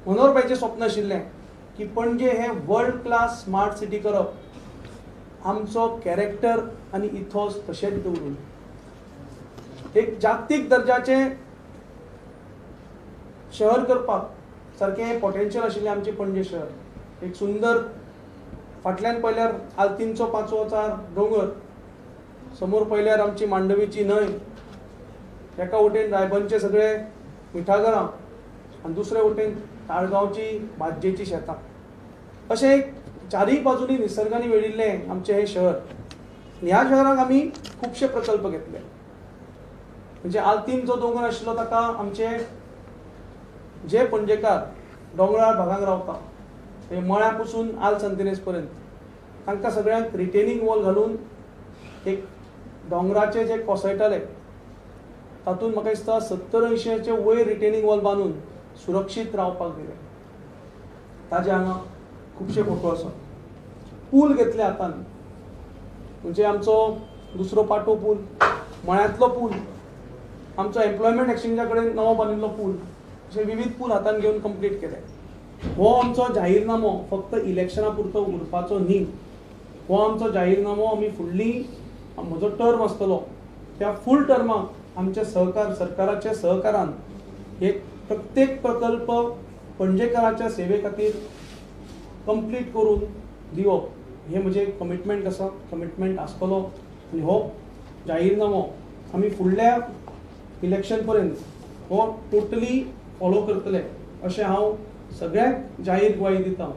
मनोहर भाईचें स्वप्न आशिल्लें की पणजे हे वर्ल्ड क्लास स्मार्ट सिटी करप, आमचो कॅरेक्टर आनी इथोस तशेंच दवरून एक जागतीक दर्जाचें शहर करपाक सारकें पोटेन्शियल आशिल्लें आमचें पणजे शहर. एक सुंदर फाटल्यान पळयल्यार आल्तीनचो पांचवो चार दोंगर, समोर पळयल्यार आमची मांडवीची न्हंय, एका वटेन रायबनचे सगळे मिठागरां आनी दुसरे वटेन ताळगांवची भाजयेची शेतां, अशें एक चारूय बाजूनी निसर्गांनी वेडिल्लें आमचें हें शहर. ह्या शहराक आमी खुबशे प्रकल्प घेतले. म्हणजे आल्तीन जो दोंगर आशिल्लो ताका आमचे जे पणजेकार दोंगराळ भागांत रावता, मळ्या पसून आल सांतिनेज पर्यंत, तांकां सगळ्यांक रिटेनिंग वॉल घालून एक दोंगराचे जे कोसळटाले तातूंत म्हाका दिसता 70-80 वयर रिटेनिंग वॉल बांदून सुरक्षीत रावपाक दिलें. ताजे हांगा खुबशे फोटो आसा. पूल घेतले हातान, म्हणजे आमचो दुसरो पाटो पूल, मळ्यांतलो पूल, आमचो एम्प्लॉयमेंट एक्सचेंजा कडेन नवो बांदिल्लो पूल, अशे विविध पूल हातान घेवन कंप्लीट केले. हो आमचो जाहीरनामो फक्त इलेक्शना पुरतो उरपाचो न्ही, हो आमचो जाहीरनामो आमी फुडली म्हजो टर्म आसतलो त्या फूल टर्माक आमचे सहकार सरकाराच्या सहकारान एक प्रत्येक प्रकल्प पणजेकाराच्या सेवे खातीर कंप्लीट करून दिवप हे म्हजें कमिटमेंट आसा, कमिटमेंट आसतलो. आनी हो जाहीरनामो आमी फुडल्या इलेक्शन पर्यंत हो टोटली फॉलो करतले अशें हांव सगळ्यांक जाहीर ग्वाही दिता.